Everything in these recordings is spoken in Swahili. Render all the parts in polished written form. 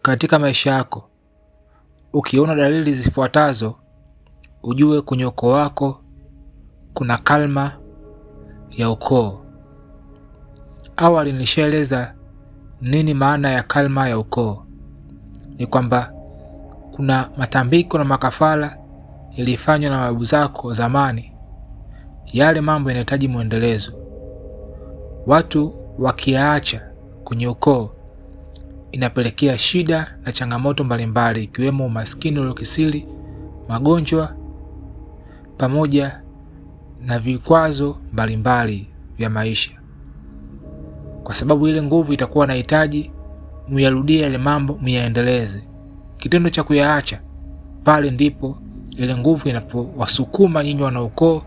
Katika maisha yako, ukiona dalili zifuatazo, ujue kwenye ukoo wako kuna kalma ya ukoo. Awali nilishaeleza nini maana ya kalma ya ukoo. Ni kwamba kuna matambiko na makafara yalifanywa na babu zako zamani. Yale mambo yanahitaji mwendelezo. Watu wakiyaacha kwenye ukoo inapelekea shida na changamoto mbalimbali ikiwemo umaskini uliokisiri, magonjwa pamoja na vikwazo mbalimbali vya maisha, kwa sababu ile nguvu itakuwa nahitaji muyarudie yale mambo, muyaendeleze. Kitendo cha kuyaacha pale ndipo ile nguvu inapowasukuma nyinyi wanaukoo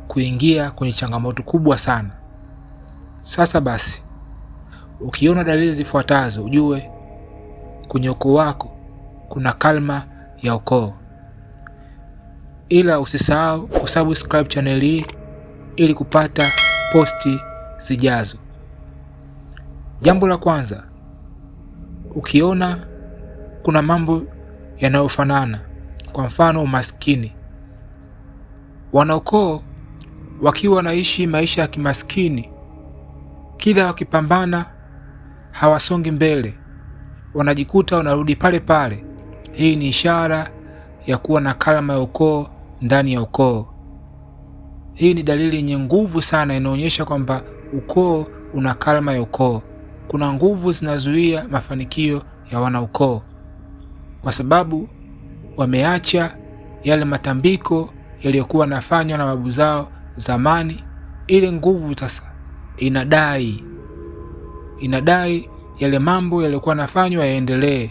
kuingia kwenye changamoto kubwa sana. Sasa basi, ukiona dalili zifuatazo ujue kwenye ukoo wako kuna kalma ya ukoo. Ila usisahau kusubscribe channel hii ili kupata posti zijazo. Jambo la kwanza, ukiona kuna mambo yanayofanana, kwa mfano umaskini, wanaukoo wakiwa wanaishi maisha ya kimaskini, kila wakipambana hawasongi mbele, wanajikuta wanarudi pale pale. Hii ni ishara ya kuwa na kalma ya ukoo ndani ya ukoo. Hii ni dalili yenye nguvu sana, inaonyesha kwamba ukoo una kalma ya ukoo. Kuna nguvu zinazuia mafanikio ya wanaukoo kwa sababu wameacha yale matambiko yaliyokuwa yanafanywa na babu zao zamani. Ile nguvu sasa inadai yale mambo yaliyokuwa yanafanywa yaendelee.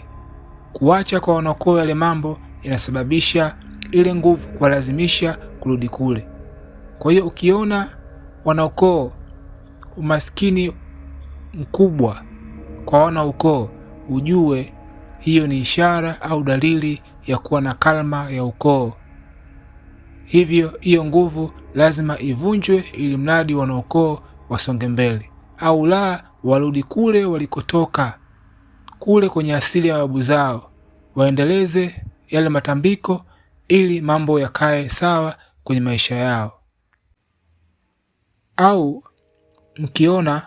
Kuacha kwa wanaukoo yale mambo inasababisha ile nguvu kuwalazimisha kurudi kule. Kwa hiyo ukiona wanaukoo umaskini mkubwa kwa wanaukoo, ujue hiyo ni ishara au dalili ya kuwa na kalma ya ukoo. Hivyo hiyo nguvu lazima ivunjwe, ili mradi wanaukoo wasonge mbele, au la warudi kule walikotoka, kule kwenye asili ya babu zao, waendeleze yale matambiko ili mambo yakae sawa kwenye maisha yao. Au mkiona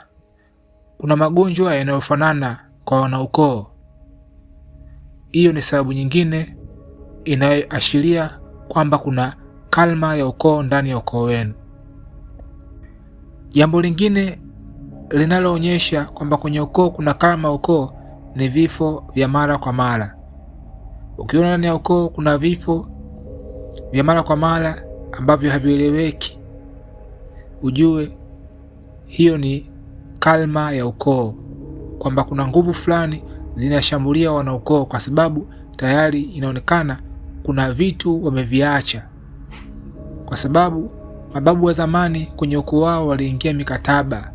kuna magonjwa yanayofanana kwa wanaukoo, hiyo ni sababu nyingine inayoashiria kwamba kuna kalma ya ukoo ndani ya ukoo wenu. Jambo lingine linaloonyesha kwamba kwenye ukoo kuna kalma ya ukoo ni vifo vya mara kwa mara. Ukiona ndani ya ukoo kuna vifo vya mara kwa mara ambavyo havieleweki, ujue hiyo ni kalma ya ukoo, kwamba kuna nguvu fulani zinashambulia wanaukoo, kwa sababu tayari inaonekana kuna vitu wameviacha, kwa sababu mababu wa zamani kwenye ukoo wao waliingia mikataba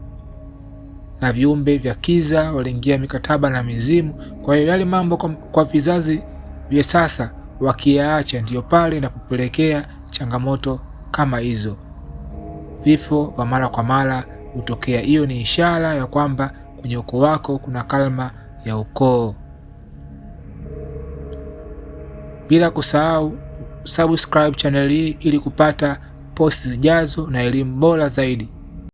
na viumbe vya kiza, waliingia mikataba na mizimu. Kwa hiyo yale mambo kwa vizazi vya sasa wakiyaacha, ndiyo pale inapopelekea changamoto kama hizo. Vifo vya mara kwa mara hutokea. Hiyo ni ishara ya kwamba kwenye ukoo wako kuna kalma ya ukoo. Bila kusahau subscribe channel hii ili kupata posti zijazo na elimu bora zaidi.